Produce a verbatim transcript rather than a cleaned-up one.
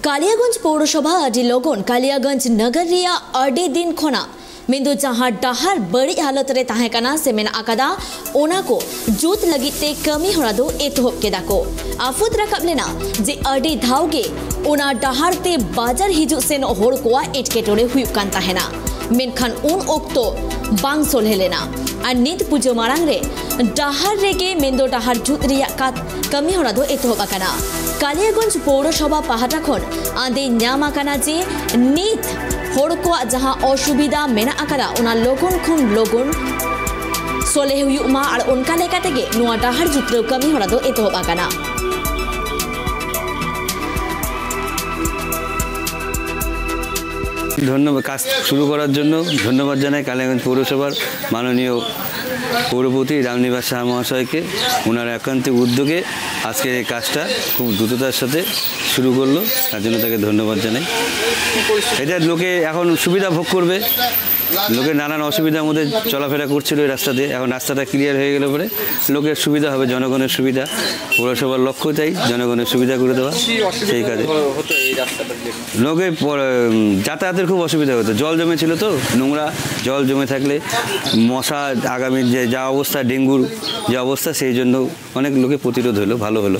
ᱠᱟᱞᱤᱭᱟᱜᱚᱸᱡᱽ ᱯᱳᱣᱨᱚᱥᱚᱵᱷᱟ ᱟᱹᱰᱤ ᱞᱚᱜᱚᱱ ᱠᱟᱞᱤᱭᱟᱜᱚᱸᱡᱽ ᱱᱟᱜᱟᱨ ᱨᱮᱭᱟᱜ ᱟᱹᱰᱤ ᱫᱤᱱ ᱠᱷᱚᱱᱟᱜ ᱢᱮᱱᱫᱚ ᱡᱟᱦᱟᱸ ᱰᱟᱦᱟᱨ ᱵᱟᱹᱲᱤᱡ ᱦᱟᱞᱚᱛ ᱨᱮ ᱛᱟᱦᱮᱸ ᱠᱟᱱᱟ ᱥᱮ ᱢᱮᱱᱟᱜ ᱟᱠᱟᱫᱟ, ᱚᱱᱟ ᱠᱚ ᱡᱩᱛ ᱞᱟᱹᱜᱤᱫ ᱛᱮ ᱠᱟᱹᱢᱤ ᱦᱚᱨᱟ ᱫᱚ ᱮᱛᱚᱦᱚᱵ ᱠᱮᱫᱟ ᱠᱚ᱾ ᱟᱹᱯᱩᱛ ᱨᱟᱠᱟᱵ ᱞᱮᱱᱟ ᱡᱮ ᱟᱹᱰᱤ ᱫᱷᱟᱣ ᱜᱮ ᱚᱱᱟ ᱰᱟᱦᱟᱨ ᱛᱮ ᱵᱟᱡᱟᱨ ᱦᱤᱡᱩᱜ ᱥᱮᱱᱚᱜ ᱦᱚᱲ ᱠᱚᱣᱟᱜ ᱮᱴᱠᱮᱴᱚᱬᱮ ᱦᱩᱭᱩᱜ ᱠᱟᱱ ᱛᱟᱦᱮᱱᱟ᱾ ᱢᱮᱱᱠᱷᱟᱱ ᱩᱱ ᱚᱠᱛᱚ ᱵᱟᱝ ᱥᱚᱞᱦᱮ ᱞᱮᱱᱟ᱾ ᱟᱨ ᱱᱤᱛ ᱯᱩᱡᱟᱹ ᱢᱟᱲᱟᱝ ᱨᱮ ᱰᱟᱦᱟᱨ ᱨᱮᱜᱮ ᱢᱮᱱᱫᱚ ᱰᱟᱦᱟᱨ ᱡᱩᱛ ᱨᱮᱭᱟᱜ ᱠᱟᱛ-, ᱠᱟᱹᱢᱤ ᱦᱚᱨᱟ ᱫᱚ ᱮᱛᱚᱦᱚᱵ ᱟᱠᱟᱱᱟ᱾ ᱠᱟᱞᱤᱭᱟᱜᱚᱸᱡᱽ ᱯᱳᱣᱨᱚᱥᱚᱵᱷᱟ ᱯᱟᱦᱴᱟ ᱠᱷᱚᱱ ᱟᱸᱫᱮ ᱧᱟᱢ ᱟᱠᱟᱱᱟ ᱡᱮ ᱱᱤᱛ ᱦᱚᱲ ᱠᱚᱣᱟᱜ ᱡᱟᱦᱟᱸ ᱚᱥᱩᱵᱤᱫᱷᱟ ᱢᱮᱱᱟᱜ ᱟᱠᱟᱫᱟ, ᱚᱱᱟ ᱞᱚᱜᱚᱱ ᱠᱷᱚᱱ ᱞᱚᱜᱚᱱ ᱥᱚᱞᱦᱮ ᱦᱩᱭᱩᱜ ᱢᱟ ᱟᱨ ᱚᱱᱠᱟ ᱞᱮᱠᱟ ᱛᱮᱜᱮ ᱱᱚᱣᱟ ᱰᱟᱦᱟᱨ ᱡᱩᱛᱨᱟᱹᱣ ᱠᱟᱹᱢᱤ ᱦᱚᱨᱟ ᱫᱚ ᱮᱛᱚᱦᱚᱵ ᱟᱠᱟᱱᱟ᱾ ধন্যবাদ। কাজ শুরু করার জন্য ধন্যবাদ জানাই কালিয়াগঞ্জ পৌরসভার মাননীয় পৌরপতি রামনিবাস সাহা মহাশয়কে। ওনার একান্ত উদ্যোগে আজকে এই কাজটা খুব দ্রুততার সাথে শুরু করলো, তার জন্য তাকে ধন্যবাদ জানাই। এটা লোকে এখন সুবিধা ভোগ করবে। লোকে নানান অসুবিধার মধ্যে চলাফেরা করছিল এই রাস্তাতে, এখন রাস্তাটা ক্লিয়ার হয়ে গেলে পরে লোকের সুবিধা হবে, জনগণের সুবিধা। পৌরসভার লক্ষ্য তাই জনগণের সুবিধা করে দেওয়া। সেই কাজে লোকে পরে, উম, যাতায়াতের খুব অসুবিধা হতো, জল জমেছিল তো, নোংরা জল জমে থাকলে মশা, আগামী যে যা অবস্থা, ডেঙ্গুর যে অবস্থা, সেই জন্য অনেক লোকে প্রতিরোধ হলো, ভালো হলো।